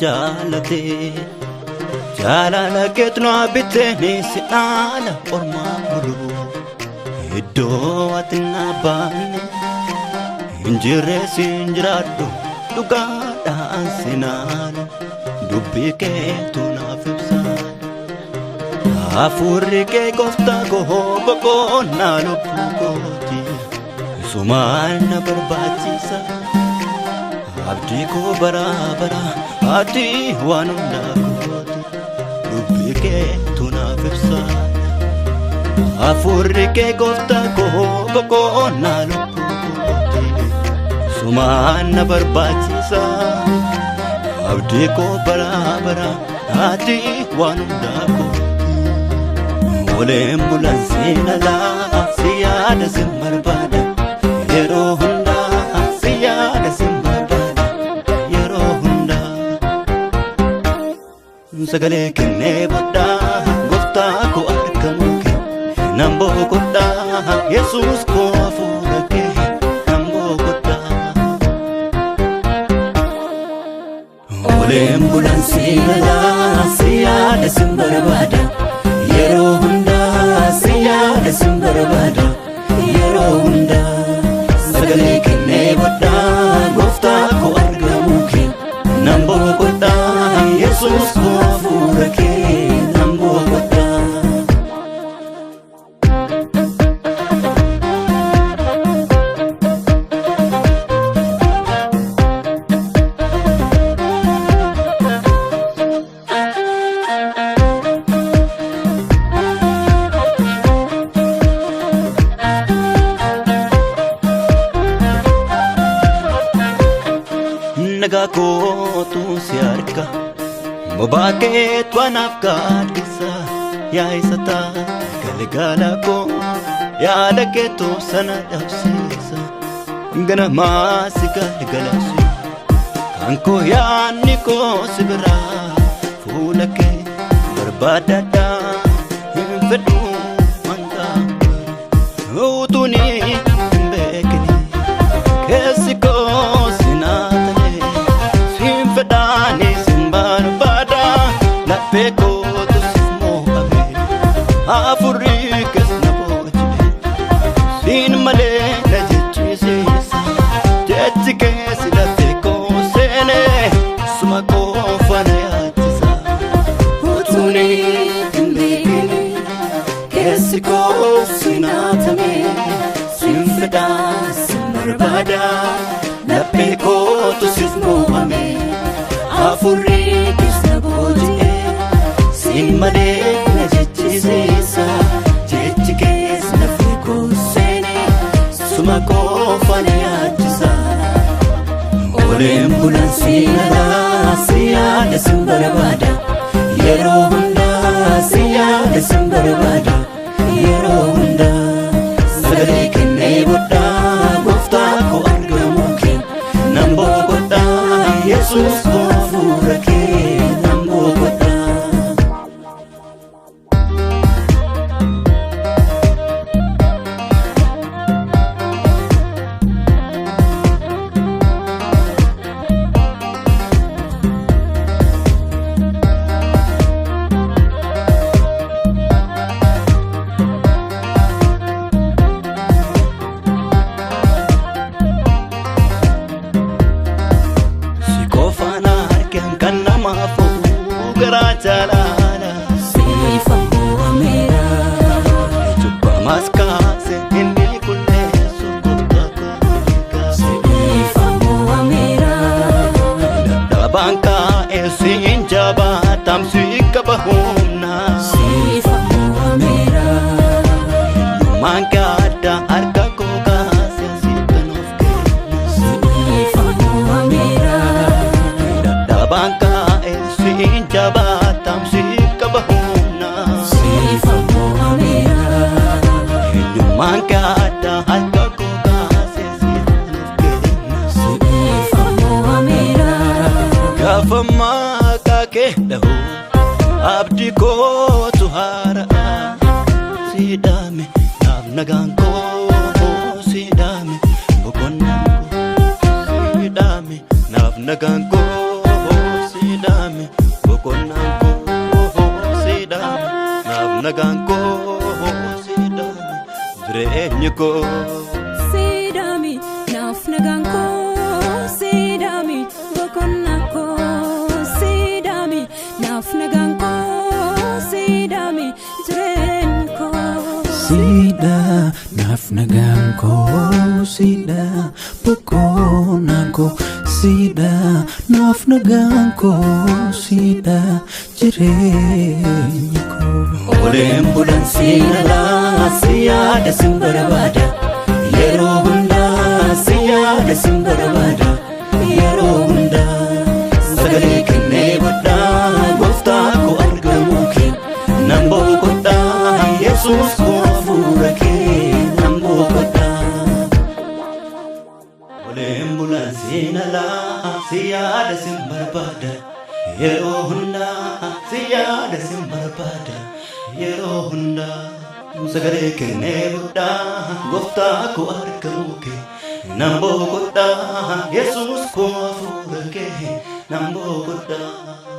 jaalate jaalala keetu na bitee si dhaala ormaa bulu iddoo ati na baanne hin jirre siin jiraadhu dhugaadhaan sinaalu dubbii keetu naaf ibsa hafuurri kee gooftaa koo boqonnaa lubbuu kooti sumaan na barbaachisa. Abdii koo bara bara ati waan hundaa kooti dubbii keetu naaf ibsa hafuurri kee gooftaa koo boqonnaa lubbuu kooti sumaan na barbaachisa abdii koo bara bara ati waan hundaa kooti oleen bulan siin alaa si yaada sin barbaada yeroo hundaa si yaada sin barbaada yeroo hundaa sagalee kennee bodhaa gooftaa koo argamuu kee nan boqodhaa Yesuus koo hafuura kee nan boqodhaa oleen bulan siin alaa si yaada sin barbaada yeroo hundaa si yaada sin barbaada yeroo hundaa sagalee kennee bodhaa gooftaa koo argamuu kee nan boqodhaa Yesuus koo hafuura kee nan boqodhaa. Nagaa kootu si harka bobaa keetu anaaf gaaddisa yaa isa taa galgala koo yaada keetu sana dhabsiisa ganamaa si galgalasi kan koo yaadni koo si biraa fuula kee barbaadadhaa hin fedhu wanta utuuni hin beekni keessi koo sinaatane sin fedhaani sin barbaada laphee kootu sif mo'ame hafuurri kees na booji'e siin malee na jechisiisa jechi kees lafee koo seene suma qofa na yaachisa Utuuni hin beekne keessi koo sinaatame sin fedhaa sin barbaada laphee kootu sif mo'ame hafuurri kees na booji'e siin malee na jechisiisa jechi kees lafee koo seene suma qofa na yaachisa. Oleen bulan siin alaa si yaada sin barbaada yeroo hundaa si yaada sin barbaada yeroo hundaa sagalee kennee bodhaa gooftaa koo argamuu kee nan boqodhaa Yesuus koo hafuura kee nan boqodhaa. Si qofaan argan kan namaaf garaa jaalala Siifan bu'ameera cubbamaas kaase inni qulleessu gooftaa koo beekaa. siifan bu'ameera Dadhabaan kaa'e siin jabaatam si qaba humna siifan bu'ameera hiyyummaan gadda harka koo kaase sittan of kenna siifan bu'ameera dadhabaan kaa'e siin jabaatam si qaba humna siifan bu'ameera hiyyummaan gadda harka koo kaase sittan of kenna siifan bu'ameera gaafa maqaa kee dhahu abdii kootu haara'a siidhaame naaf nagaan koo siidhaame boqonnaan koo siidhaame naaf nagaan koo siidhaame. Boqonnaan koo siidha, naaf nagaan koo siidha, jireenyi koo. Siidhaami naaf nagaan koo siidhaami boqonnaa koo siidhaami naaf nagaan koo siidhaami jireenyi koo. Siidha naaf nagaan koo siidha boqonnaan koo siidha naaf nagaan koo siidha jireenyi koo. Oleen bulan siinalaa si yaada sin barbaada, yeroo hundaa si yaada sin barbaada, yeroo hundaa sagalee kennee godhaa gooftaa koo argamuu kee nan boqodhaa, Yesuus koo hafuura kee nan boqodhaa. Oleen bulan siinalaa si yaada sin barbaada, yeroo hundaa si yaada sin barbaada, yeroo hundaa sagalee kennee godhaa gooftaa koo argamuu kee nan boqodhaa, Yesuus koo hafuura kee nan boqodhaa.